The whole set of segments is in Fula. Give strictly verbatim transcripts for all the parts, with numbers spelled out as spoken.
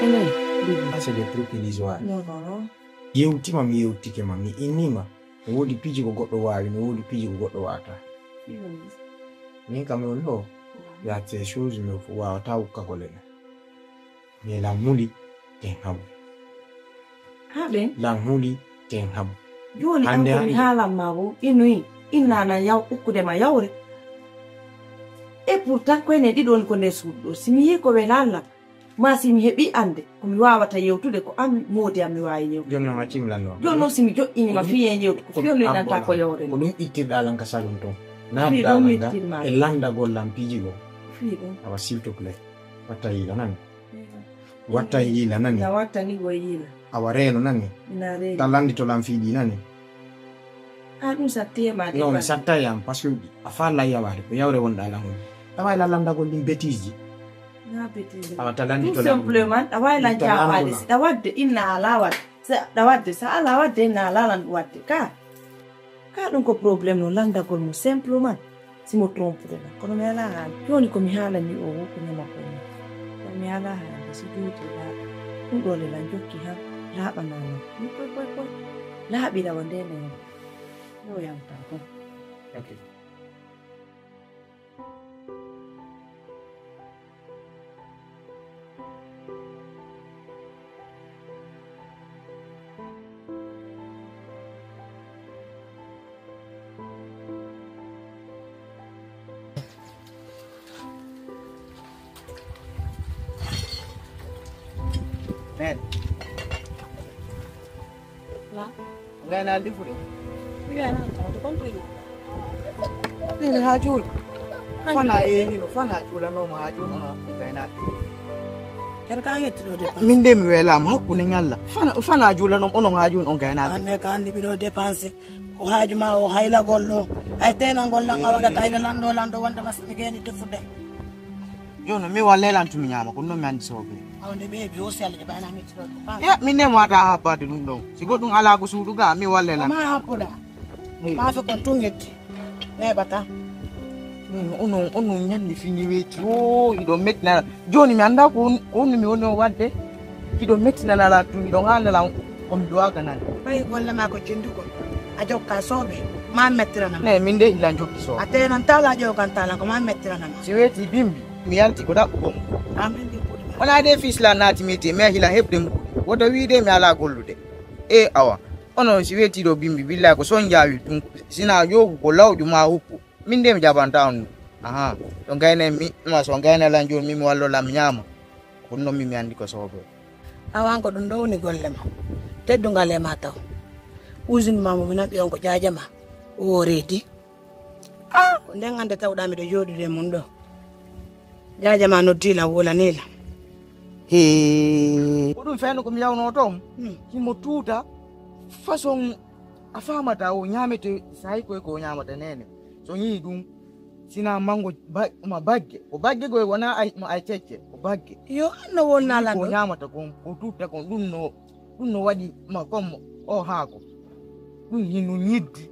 Enen, ça, c'est des trucs illusoires. Non, non, non. Yewtima, mi yewtike ma, mi innima. No woodi piiji ko goɗɗo waawi, no woodi piiji ko goɗɗo waawata. Min kam mi woni ɗo, il y a des choses mi waawata ukkagol enen. Mais la muli ten habu. Haɓen? La muli ten habu. Jooni an ko mi haalan ma wo, inuyi, inna nan yaw ukkude ma yawre. Et pourtant ko enen ɗiɗo woni ko nder suudu ɗo. Si mi yii ko welaalla, ma si mi heɓi annde, ko mi waawata yewtude ko an moodi am mi waawi yewtude. Jooni noon a cimlan noon. Jooni noon si mi joƴƴinii ma fii en yewtu, ko fii on noddantaa ko yawre. Ko ɗum ittirɗaa lan ka salon toon. Fii ɗum ittirmaa. E lanndagol lan piiji goo. Fii ɗum. Awa, s'il te plaît. Watta yiila nani. Watta yiila nani. Na watta ni go yiila. Awa reeno nani. Ina reeno. Ta lanndito lan fii ɗi nani. A ɗum sattee ma de. Non, mi sattaay am, parce que a faalaa yawaade, ko yawre wonɗaa lan woni. Tawa e la lanndagol ɗin bêtise ji. Na bêtise. Awa ta lanndito lan. Tout simplement, ɗa waawi lan jaabaade, si ɗa waɗde, inna alaa waɗde. Si ɗa waɗde, si alaa waɗde, inna alaa lan waɗde. Ka. Ka ɗum ko problème no lanndagol mo simplement. Si mo trompude lan. Kono mi alaa haala. Jooni ko mi haalani o wo ko ñama ko mi. Kono mi alaa haala. Si juuti laaɓa. Ɗum ɗo le lan jokki han. Laaɓanaa lan. Mi koy, koy, koy. Laaɓira wa nde ne. Yo yamta ko. Ok. Men. La. Ngaynaali ɗi fuɗi. Ngaynaali ɗi fuɗi. Ɗin haa juul. Fana e hino, fana juulanooma haa juul, ono ngaynaali. Kadi ka hettuɗo dépense. Min de mi welaama hakkunde ñalla. Fana, fana juulanooma onon haa juul on ngaynaali. An ne ka anndi ɓiɗo dépense. Ko haaju ma o haylagol ɗo. Ay tenangol lan a waɗata hayla lanɗo lanɗo wonde ma si mi geeni defude. Jooni mi walle lan tumi ñaama, ko non mi anndi soɓe. Awa nde ɓeeɓi o si Allah ɓe ɓayna mi tiro. Ya, min ne mi wata haɓɓade ɗum ɗon. Si goɗɗum alaa ko suudu ga, mi walle lan. Ma haɓɓuɗa. Hey. Maafe kon tun yetti. Neeɓata. Min onon, onon ñande fini weeti. O, iɗo mettinana. Jooni mi anndaa ko on, ko on mi woni o waɗde. Hiɗo mettinana lan tun, hiɗo ŋaana lan ko mi duwaaka nan. Ɓay golle maa ko cendugol. A jokka soɓe, ma mettirana. Ne, min de ila jokki soɓe. A tenan tala a ƴewgan tala ko ma mettirana. Si weeti bimbi, mi yanti ko ɗaɓɓu gom. Amin de kuɗi. Wona de fis la naati meti, mais hila heɓde mbuɗi. Woto wiide mi alaa gollude. E awa, onon si weeti ɗo bimbi, billahi ko son jaawi ɗum. Sina yoogu ko lawƴu ma hukku. Min de mi jaɓanta on. Aha, to gayne mi, ma so gayne lan jooni, mi, mi wallo lam ñaama. Ko ɗum ɗon min mi anndi ko soobee. Awa, an ko ɗum ɗo woni golle ma. Teddungal e ma taw. Usine ma mo mi naɓi on ko jaaja ma. O reedi. Ah, ko nden hannde tawɗaa miɗo jooɗude e mum ɗo. Jaaja ma noddii lan, wolanii lan. Hee. Ko ɗum fewndo ko mi yawnoo toon. Hmm. Himo tuuta façon a faamata o ñaamete sahay koye ko o ñaamata neene. So ñii ɗum, sina mango ba-, ma bagge. Ko bagge goye wona ay, ma ay cecce. Ko bagge. Yo, an no wonna lan ko ɗo? Ñaamata kon, ko tutta kon, ɗum no, ɗum no waɗi ma comme o haako. Ɗum hino ñiddi.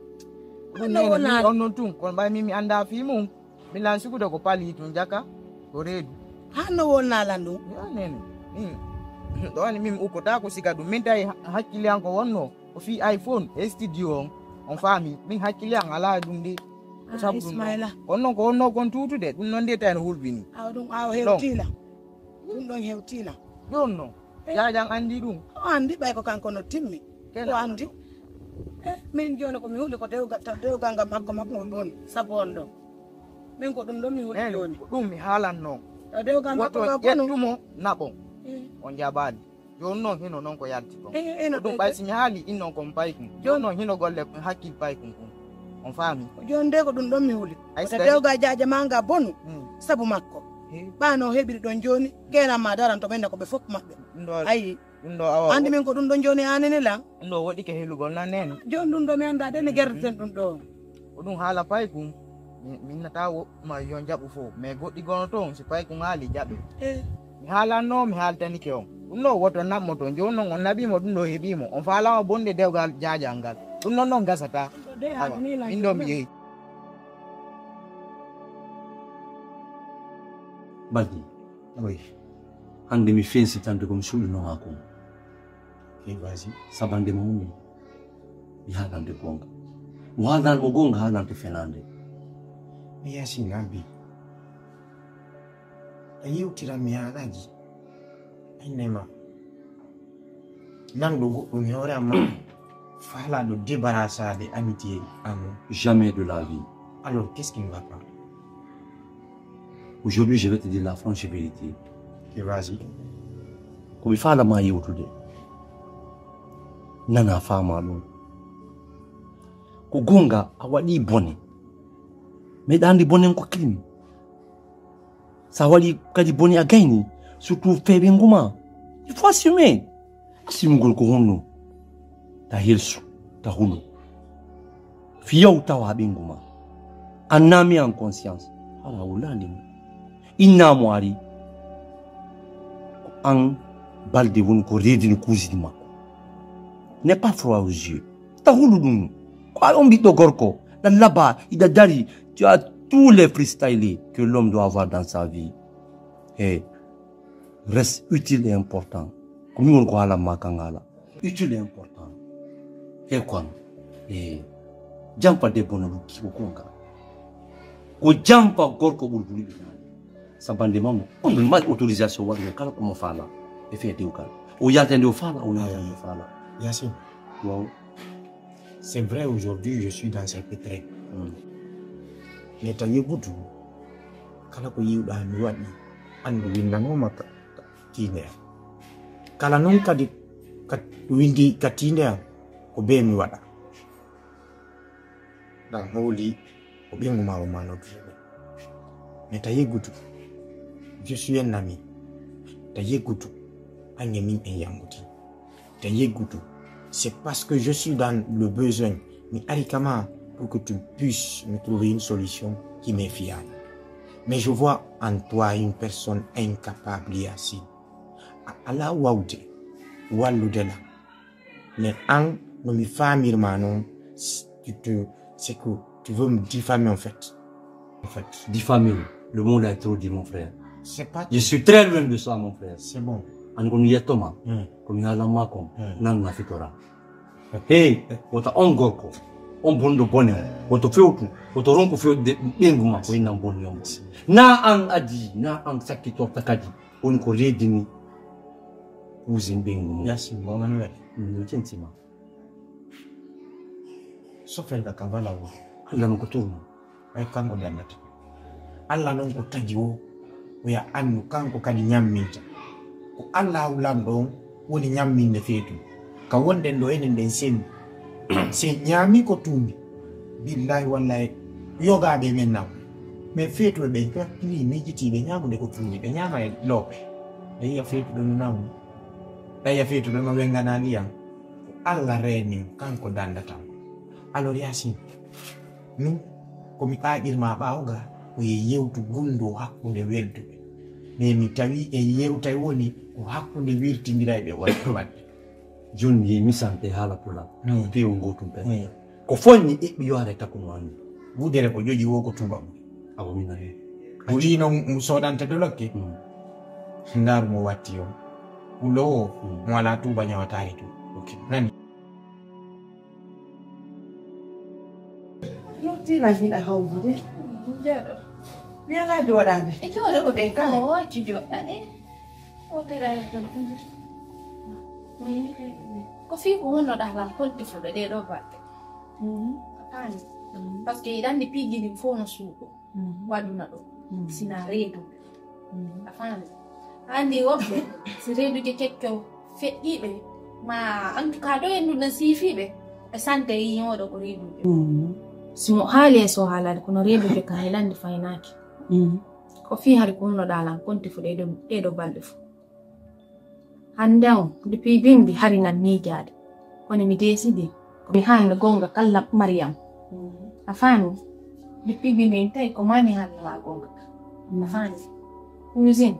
An no wonna lan? On non tun, kono ɓay min mi anndaa fii mum. Mi lan sikude ko pali tun jaka, ko reedu. An no wonna lan ɗum? Yo, nene. Min, ɗo woni min ukkotaako siga ɗum. Min tawi ha-, hakkiliyan ko wonno. Ko fii iPhone, e studio on, on faami. Min hakkille an alaa e ɗum de. Ko ah, sabu ɗum ɗon. Ismaila. Kono noon ko wonnoo kon tuutude, ɗum noon de tawi no hulɓini. Awa ɗum, awa hewtiila. Ɗum ɗon hewtiila. Ɗum noon. Eh. Jaajan anndi ɗum. O anndi ɓay ko kanko no timmi. Kena. O anndi. Eh, min jooni ko mi huli ko dewgal, taw dewgal ngam hakko makko on ɗon, sabu on ɗon. Min ko ɗum ɗon mi huli jooni. Ko ɗum mi haalanno. Taw dewgal makko ɗo bonu. Woto ƴettu mo naɓon. Eh. On jaɓaali. Jooni noon hino noon ko yalti kon. Eh, eh, no ko ɗum ɓay si mi haali innon kon paykum. Jooni noon hino golle hakkil paykum kun. On faami? Jooni de ko ɗum ɗon mi huli. Ay, wota dewgal jaaja ma nga bonu. Hmm. Sabu makko. Eh. Ɓaano heɓiri ɗon jooni, keeran ma daran to ɓenne ko ɓe fof maɓɓe. Ɗum ɗo, ayi. Ɗum ɗo awa. Anndi min ko ɗum ɗon jooni aanini lan. Ɗum ɗo woɗɗike helugol nan nene. Jooni ɗum ɗo mi anndaa de ne gertoten ɗum ɗo. Ko ɗum haala paykum. Mi, mi innata wo-, ma yo jaɓu fof. Mais goɗɗi gono toon, si paykum haali jaɓe. Eh. Mi haalanno, mi haaltanike on. Ɗum ɗo woto naɓmo toon. Jooni noon on naɓimo, ɗum ɗo heɓimo. On faalama bonde dewgal jaajal ngal. Ɗum ɗon noon gasata. Ɗum ɗo de awa, haali ni lan min ɗo mi jooni. Yehi. Baldi. Oui. Annde mi fensitande ko mi suuɗunoma kon. Ok, vas-y. Sabande mo ummi. Mi haalande gonga. Mo haalande mo gonga, haalante fenande. Mi yasi nabi. A yewtiran mi haalaji. Ay nema. Nan ɗo goɗɗum e hoore amma. Faalaɗo débarrassade amitié amour. Jamais de la vie. Alors, qu'est-ce qui ne va pas? Aujourd'hui, je vais te dire la franche vérité. Ok, vas-y. Ko mi faala ma yewtude. Nana faama ɗum. Ko gonga a waɗi bone. Meɗa andi bonen ko crime. Sa waɗi kadi bone a gayni. Surtout feeɓe nguma. Il faut assumer. Assume ngol ko honno? Ta helsu, ta hulu. Fiyaw tawa ɓengu ma. An nami en conscience. Ala wulani mo. Inna mo ari. Ko an balde woni ko reedini cousine makko. N'est pas froid aux yeux. Ta hulu ɗum. Ko a on ɓiɗɗo gorko. Ɗan laba, iɗa dari. Tu as tous les freestyles que l'homme doit avoir dans sa vie. Hey, reste utile et important. Ko mi woni ko haalan ma kan haala. Utile et important. He kon. E jamfa debbo no lukki ko konka. Ko jamfa gorko ɓuri ɓuri ɓe nani. Sabande mamu. On ma autorisation waɗi kala ko mo faala. E fe dewgal. O yaltande o faala, o yaltande o faala. Yasin. Waaw. C'est vrai, aujourd'hui, je suis dans un pétrin. Mm. Mais ta yegutu, kala ko yiwɗa mi waɗi, andu windanoma ka, ka tiinde am. Kala noon kadi ka windi ka tiinde am, ko bee mi waɗa. Ɗan hooli ko ɓeyngu ma o ma noddude. Mais ta yeggutu, je suis un ami. Ta yeggutu, ange min en yambuti. Ta yeggutu, c'est parce que je suis dans le besoin. Mi ari kama pour que tu puisses me trouver une solution qui m'est fiable. Mais je vois en toi une personne incapable, Yacine. A ala wawde wallude lam. Mais an, no mi faamirma noon, tu te, c'est que tu veux me diffamer en fait. En fait. Diffamer, le mot là est trop dit, mon frère. C'est pas. Je suis très loin de ça, mon frère. C'est bon. An ko mi yettoma, hmm, ko mi haalanma kon, hmm, nan na fitora. Hey, wota on gorko, on bonɗo bone, woto fewtu, woto ronku fewde ɓeyngu ma, ko innan bonni on. Na an adi, na an sakkitorta kadi, woni ko reedini cousine ɓeyngu mum. Yasi, mo man wele. Ɗum no tentima. Sofel ka ka wala wo. Allah no ko tourno. Ay kanko dannata. Allah noon ko tagi o, oya anndu kanko kadi ñamminta. Ko Allaahu Lanɗo on woni ñamminnde feetu. Ka wonɗen ɗo enen ɗen seni. Si en ñaami ko tuundi, billaahi wallaahi yogaaɓe e men nawna. Mais feetuɓe ɓen, ɓe pili miijitiiɓe ñaamude ko tuundi, ɓe ñaama e loope. Ɓe yiya feetuɗo no nawni. Ɓe yiya feetuɗo no wengana ndiyam. Ko Allah reeni mo, kanko danndata mo. Alors Yaasin, min ko mi qaaƴirma ɓaawo ga, ko ye yewtu gunndo hakkunde welduɓe. Mais mi tawi e yewtay woni ko hakkunde wirtindirayɓe wonɓe waɗde. Jooni mi misante haala pulaar. Hmm. Piiwo ngootum pen. Hmm. Ko fonni eɓɓi yoare takkuno anndi. Wudere ko joƴi wo ko tuuba ɓuri. Awa mi nani. Ɓuri no mo soodante dolokke. Hmm. Ndaaru mo watti on. Ulo o, hmm, mo alaa tuuba ñawataari tu. Ok. Nani? Yottina hiɗa hawrude. Jeeɗo. Mi alaa jooɗaade. E jooɗo ko ɗen kala. O wacci jooɗaade. O tera e ton. Ko fii ko honno ɗalan konti fuɗo ɗee ɗoo baɗɗe. Mhm. A faami? Mhm. Parce que iɗan ni piiji ɗin fof no suuɗo. Mhm. Waɗuna ɗo. Mhm. Sina reedu. Mhm. A faami? Anndi woɓɓe, si reeduuje kecco feƴƴiiɓe, ma en tout cas ɗo en ɗum no siifiiɓe, ɓe sante yiñooɗo ko reeduuje. Mhm. Si mo haali e so haalaade, kono reeduuje kan e lanndi faynaaki. Mhm. Ko fii hari ko honno ɗalan konti fuɗo ɗee ɗoo, ɗee ɗoo balɗe fof. Hannde on, depuis bimbi hari nan miijaade. Kono mi deesidi, ko mi haalna goonga kala Mariyam. Mm. A faami? Depuis bimbi en tawi ko maa mi haalna ma goonga. Mm. A faami? Cousine,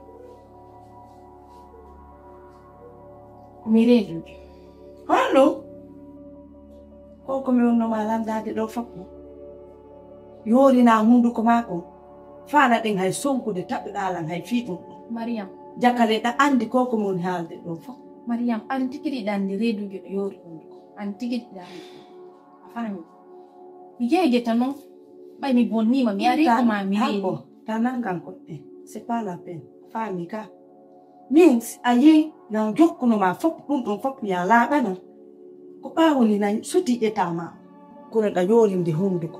ko mi reedude. Honno? Ko ko mi wonno ma lanndaade ɗo fakko. Yoorina hunnduko maa ko. Faala ɗen hay sonkude taɓɓiɗaa lan hay fii ɗum. Mariyam. Jakale, ɗa anndi ko ko mi woni haalde ɗo fof. Mariam, an tigi ɗiɗa anndi reeduujo no yoori hunduko. An tigi ɗiɗa anndi. A faami? Mi jeejeta noon. Ɓay mi bonniima, mi arii ko ma mi reedi. Hakko, ta nanngan goɗɗe. C'est pas la peine. A faami ka? Min, si a yii, nan jokkuno ma fof, ɗum ɗum fof mi a laaɓana. Ko ɓaawo ni nan suti ƴetta ma. Kono ɗa yoorinde hunduko.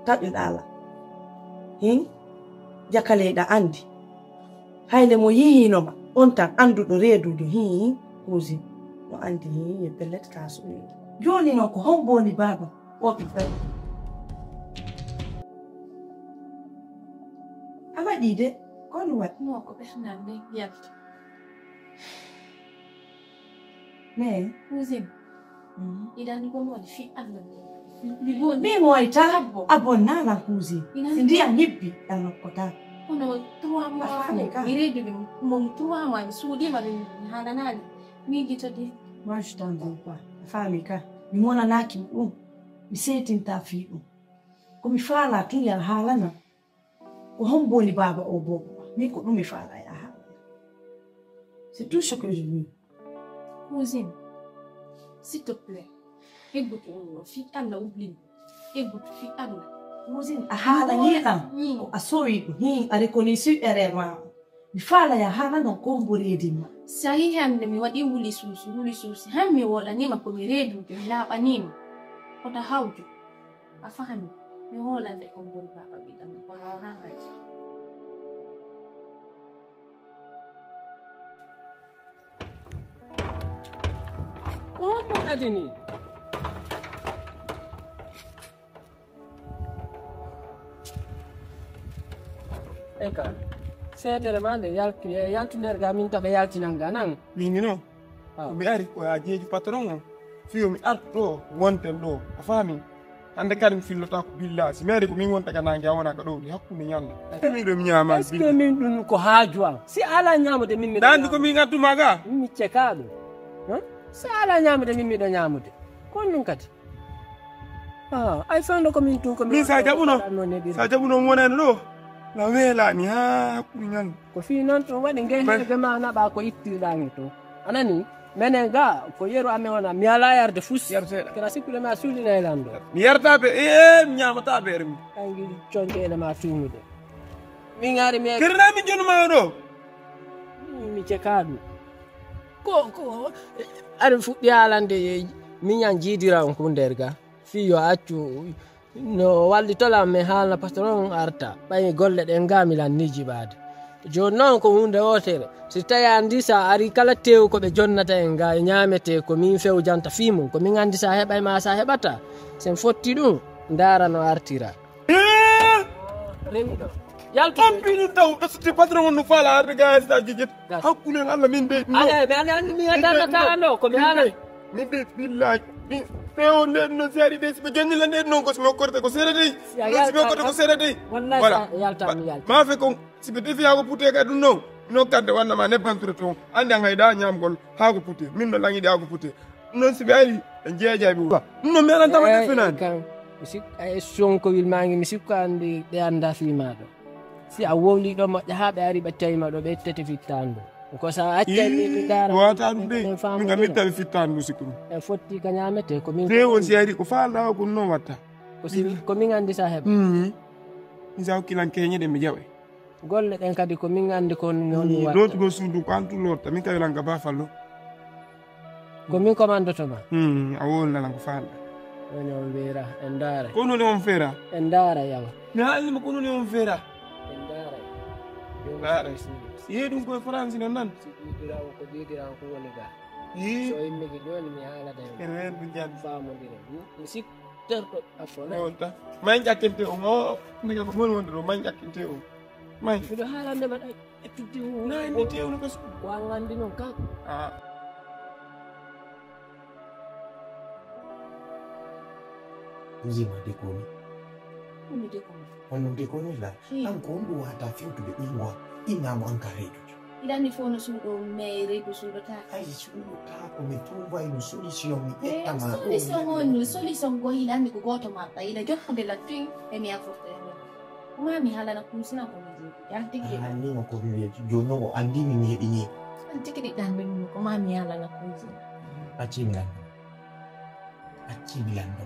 Taƴoɗa la. Hin? Jakale ɗa anndi. Hayle mo yiyiino ma, on tan annduɗo reeduujo, hii, cousine. No anndi, hii, ye pellet ka soɓeede. Jooni noon ko hombo woni baaba? O ɓiɓɓe. A waɗi de, ko ɗum waɗi? Non, ko ɓernde am nde yalti. Mais cousine, iɗa anndi ko mi waɗi fii Allah. Mi boni. Mi moyta. Abbo. A bonnaala cousine. Iɗa anndi si ndiyam ñibbi, a nokkotaako. Kono trois mois fof, mi reedude mo trois mois, mi suuɗiima ɗum, mi haalanaali. Mi yejjitodii. Moi, je t'en veux pas. A faami ka? Mi wonanaaki mo ɗum. Mi seetintaa fii ɗum. Ko mi faalaa tun yo a haalana. Ko hombo woni baaba o boobo? Min ko ɗum mi faalaa yo a haalana. C'est tout ce que je veux. Cousine, s'il te plaît, eggutu ɗum ɗo fii Allah, oublie. Eggutu fii Allah. Cousine, a haalanii kam ko a sowi ɗum. Hin, a reconnaissui erreur ma. Mi faalaa yo a haalana ko hombo reedii ma. Si a yii hannde mi waɗii wuli suusi, wuli suusi, han mi wooɗaniima ko mi reedude, mi laaɓaniima. Ko ta hawju. A faami? Mi hoolante ko ngol baaba ɓiɗɗam, kono o haŋaji. Ko honɗum adini? Eka, seedere ma nde yaltu, e yaltunere ga min taɓa yaltinan ga nan. Min ni non. Ah. Ko mi ari ko a jeeji patron o. Fiyo mi artu ɗo, wonten ɗo. A faami? Hannde kadi mi fillotaako billaahi. Si mi ari ko min wonta ka naange, a wona ka ɗowdi hakkunde ñalnde. Est-ce que min ɗum ñaama? Est-ce que min ɗum ko haaju am? Si a alaa ñaamude, min miɗo ñaamude. Ɗaandu ko min ngaddu ma ga? Min mi cekaaɗo. Hein? Si a alaa ñaamude, min miɗo ñaamude. Ko honɗum kadi? Ah, ay fewndo ko min tun ko min. Min sa jaɓuno, sa jaɓuno mi wonani ɗo. Na weelani haa hakkunde ñalnde. Ko fii noon ɗum waɗi ngeen heege ma naɓa ko ittirɗaa nge to. A nanii? Menen ga, ko yeru amen wona, mi alaa yarde fus. Yar seeɗa. Kala sikkude ma suulinay lan ɗo. Mi yartaa be, ee, mi ñaamataa beere mum. Angel conceede ma tuumude. Min ari mi. Kerna min jonu ma ɗo. Mi, mi cekaaɗo. Ko, ko, aɗa fuɗɗi haalande, miñan jiidira on ko nder ga. Fii yo accu, no wallitola mi haalna patron on arta. Ɓay golle ɗen ga mi lannii jiɓaade. Jooni noon ko huunde wootere. Si tawi anndi sa ari kala teewu ko ɓe jonnata en ga e ñaametee ko min fewjanta fii mum. Ko min anndi sa heɓay ma sa heɓata. Sen fotti ɗum, ndaara no artira. Ee! Rewino. Yaltu. Ampi ɗum taw, ɗo sutti patron on no faala arde ga sa jejjet. Gas. Hakkunde en Allah min de. Ala, mi ala, mi ala, mi ala, mi ala. Min de, billahi. Min, ɓe o nden non si ari de, si ɓe jonni lan nden non ko si mi hokkorte ko seeɗa dey. Si a yalta, si mi hokkorte ko seeɗa dey. Wallahi. Voilà. Sa yalta, mi yalta. Ma fe kon, si ɓe defi haa ko putte ka ɗum non. Non kadde wanna ma nebban ture ton. Andi an hayda ñamgol haa ko putte. Min no langi de haa ko putte. Ɗum noon si ɓe ari, ɓe jeeja ɓe wuura. Ɗum noon mi aɗan tama ɗe finaani. Kan, mi sikku, ay Sonko wil maangi, mi sikku anndi ɓe annda fii maa ɗo. Si a wowli ɗo moƴƴa haa ɓe ari ɓe tawi ma ɗo, ɓe ittete fittaandu. Ko sa accay ɓe ɓe ndaara. Wata ɗum de, min kam mi tawi fittaandu sikku ɗum. En fotti ka ñaamete, ko min. Te on si ari ko faalɗa o ko ɗum noon watta. Ko si, ko min anndi sa heɓa. Mhm. Mi sa hokki lan keñe ɗe mi jaɓay. Golle ɗen kadi ko min anndi ko on, on watta. Lootugol suudu ko an tun lootta, min kawilan ka baafal ɗo. Ko min commandotoo ma. Hmm, a wolnalan ko faalɗa. Woni on weera, en ndaara. Ko woni on feera? En ndaara yawa. Mi haalni ma ko woni on feera? En ndaara. Ndaara. Yeeɗum koye Faransi non nan? Si ɗiɗirawo ko ɗiɗirawo ko woni ga. Ii. So immike jooni mi haalata hen. En ween ɗum jam. Faamondire. Mi sikku terɗo afo na. On ta. May ƴakkinte o, o, nega ko mon wonde ɗo, may ƴakkinte o. May. Miɗo haalande ma ɗay. Ƴettidde o. Nay, mi tewno ka suudu. Ko an anndi non ka. Ah. Cousine ma dekomi. Komi dekomi. Hono dekomi la. Hmm. An ko on ɗum wata fewtude ɓinngol. Innamo an ka reedude. Iɗa anndi fof no suuɗo, mais reedu suuɗotaako. Ay, suuɗotaako, mi trouvaino solution, mi ƴetta ma ɗo. Solution on, solution goo iɗa anndi ko gooto maɓɓa, iɗa jokkude la fin, e mi afforte e ma. Ko ma mi haalana kum sina ko mi Yaltiki. An hannde mo ko mi wiyata. Jooni noon o anndi mi meeɗi ni. An tigi ɗi ɗan ɓe ɗum ko maa mi yaalana kuuji. Acci mi lanndo. Acci mi lanndo.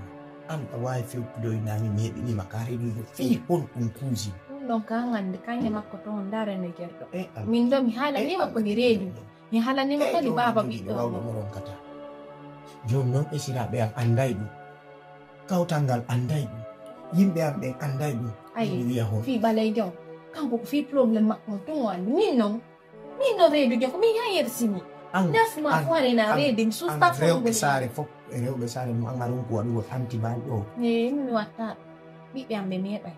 An a waawi fewtude o ina mi meeɗi ni ma ka reedu ɗum. Fii hol ɗum kuuji. Ɗum ɗon ka ngannde, kañe makko toon ndaare no gerɗo. Eh, an. Min ɗo mi haala ni makko ni reedu. Mi haalanii mo kadi baaba ɓiɗɗo waawɗo mo ronkata. Jooni noon esiraaɓe am annday ɗum. Kawtal ngal annday ɗum. Yimɓe am ɓen annday ɗum. Ayi, mi wiya hon. Fii ɓaleejo on. Kanko ko fii problème makko on tun o anndi. Min noon, min noon reedu jogo, min yaa yersini. An, neuf mois an, fof aɗa ina an, reedi, mi an susta fof rewɓe saare fof, e rewɓe saare mum, an a ronku waɗugol anti baal ɗo. Eey, min mi watta. Ɓiɓɓe am ɓe meeɗay.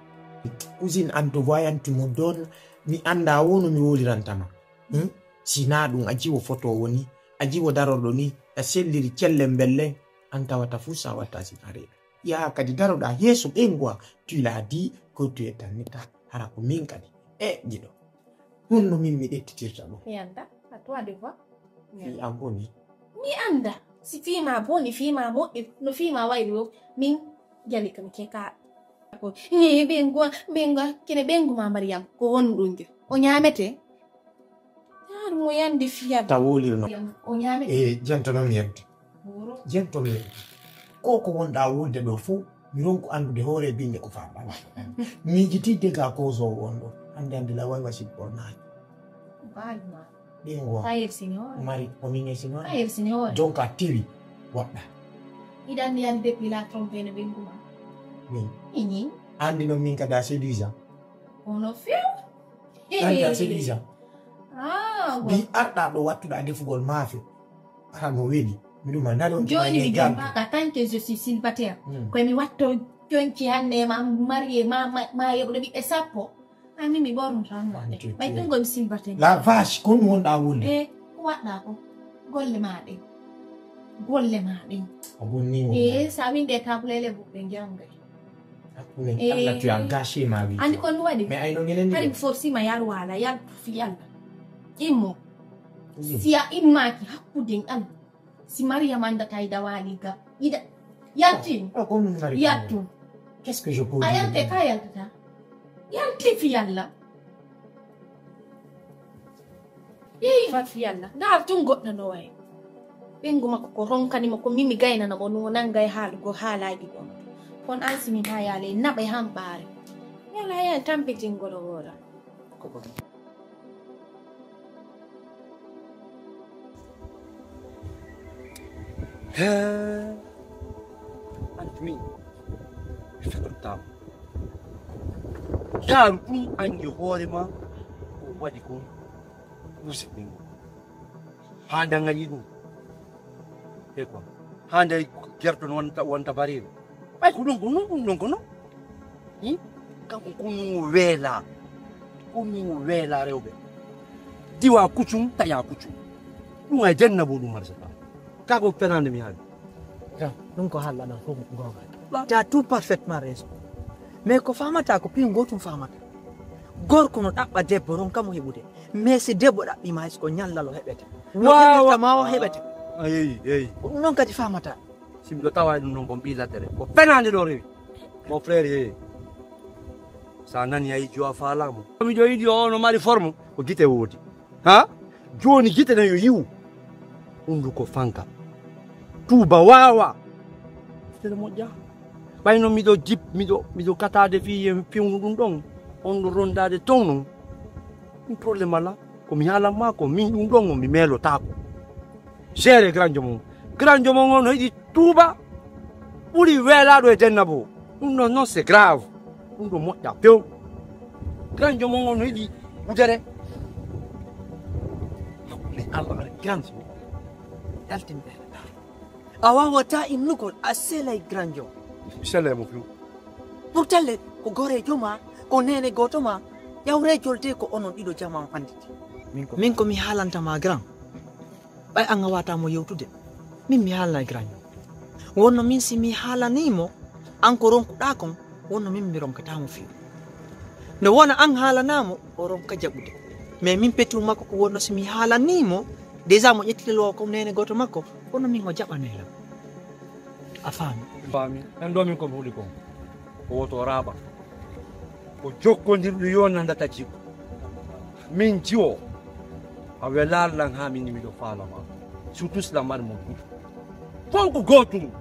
Cousine an to voyante mo doon, mi annda wo no mi woliranta ma. Hmm? Si naa ɗum a jiwo foto woni, a jiwo darorɗo ni, a selliri cellen mbellen, an tawata fuu sa watta si a reeɗa. Yaa kadi daroɗa yeeso ɓen quoi, tu l'as dit que tu es tan nita, hara ko min kadi. E jiɗo. Ɗum no min mi ɗettitirta ɗum. Mi annda, à toi de voir. Fii an boni. Mi annda. Si fii ma boni, fii ma moƴƴi, no fii ma wayri o, min jali kam ke ka. Ko, ni ɓengu, ɓengu, kene ɓengu ma Mariam, ko honɗum jo? O ñaamete? Yaa ɗum o yande fiyam. Ta wolirno. O ñaamete? E, jantono mi yante. Wuro. Jantono mi yante. Ko ko wonɗa wolde ɗo fof, mi ronku anndude hoore binde ko faɗɗa. Miijitidde ga kozo won ɗo. Hannde hannde lawal wasit bornaaki. Baali ma. Ɓingo. Ka yersini hoore. Mari, ko min yersini hoore. Ka yersini hoore. Donc a tiwi, waɗɗa. Iɗan mi yande depuis la trompe no ɓengu ma. Min. Ini. Anndi noon min kadi a séduisant. Kono few. Anndi a séduisant. Ah, mbi arɗa ɗo wattuɗa defugol maafe. Ara no weli. Mi ɗuma nari on jooni mi jompaaka tant que je suis célibataire. Hmm. Koye mi watto jonci hannde ma marié ma, ma, ma yoɓde ɓiɓɓe sappo. Ani mi ɓorno tan waɗde. Ɓay ɗum ngol silbate. La vache, ko ɗum wonɗa wonde? E ko waɗɗa ko? Golle ma ɗen. Golle ma ɗen. A bonni wonde. E sa winde tabulele buɓɓe jangay. Hakkunde e Allah tu a gâché ma vie. Andi ko ɗum waɗi? Mais ay no ngenen. Hari mi forsi ma yar wala yaltu fi Allah. Immo. Si a immaki hakkude Allah. Si Mariam anndata e dawaali ga, ida yaltin. Oh, oh, comme une Mariam. Yaltun. Qu'est-ce que je peux dire? A yalte ka yaltata. Yalti fi Yalla. Yehi fat fi Yalla. Ndaar tun goɗɗo no wayi. Ɓengu makko ko ronkani mo ko mimi gaynana mo no nangay haalugo haalaaji ɗon. Kono an si mi maayaali naɓe hamɓaare. Yalla yahi tampitingol o wooda. Ko ko. Hee, anndi min, mi fetotaama. Daaru ɗum anndi hoore ma, ko waɗi kon, wuse ɓinngol. Haa nde ngañi ɗum. Eyi quoi. Haa nde gerto no wonta, wonta bareeru. Ɓay ko ɗum ko non, ɗum ɗon ko non. Hmm? Kanko ko ɗum o weela. Ko ɗum o weela rewɓe. Diwa kuccum, taƴa kuccum. Ɗum ay jenna bo ɗum marsa ta. Ka ko fenande mi haali. Grand, ɗum ko haalɗa ɗon fof ko goonga. Tu as tout parfaitement raison. Mais ko faamata ko piiw gootum faamata. Gorko no ɗaɓɓa debbo ronka mo heɓude. Mais si debbo ɗaɓɓiima hay so ko ñallal o heɓete. No Waawa. Innirta ma o heɓete. Eyi, eyi. Ko ɗum noon kadi faamata. Si miɗo tawa ɗum noon ko mbii lattere. Ko fenaande ɗo rewi. Mon frère, he. So a nani a yijjo a faalaama. Miɗo yiɗi o no mari forme. Ko gite woodi. Ha? Jooni gite ɗen yo yiwu. Hunnduko fanka. Tuuba waawa. Gite ɗe moƴƴa. Ɓay noon miɗo jip, miɗo, miɗo kataade fii yen feewnu ɗum ɗon. On ɗo rondaade toon noon. Ɗum problème alaa. Ko mi haalan maa ko min ɗum ɗon on mi meelotaako. Géré grand jomo on. Grand jomo on no yiɗi tuuba ɓuri weelaaɗo e Dennabo. Ɗum ɗon noon c'est grave. Ɗum ɗo moƴƴa few. Grand jomo on no yiɗi wudere. Hakkunde Allah e grand jomo. Yaltin ɓe. A waawataa innugol, a selay grand jomo. Mi selay mo few. Pourtant le, ko goreejo ma, ko neene gooto ma, ƴawre jolde ko onon ɗiɗo jama on annditi. Min ko, min ko mi haalanta ma grand. Ɓay an a waawataa mo yewtude. Min mi haalnay grand jomo. Wonno min si mi haalanii mo, an ko ronkuɗaa kon, wonno min mi ronkataa mo few. No wona an haalanaa mo, o ronka jaɓude. Mais min petu makko ko wonno si mi haalanii mo, déjà mo ƴettitelo ko neene gooto makko, wonno min o jaɓanay lam. A faami? Faami. En ɗo min ko mi huuli kon. Ko woto raaɓa. Ko jokkondirɗo yo nandata jikku. Min jiwo a welaar lan haa min miɗo faala ma. Surtout si lan mari mo giɗo. Fow ko gootum.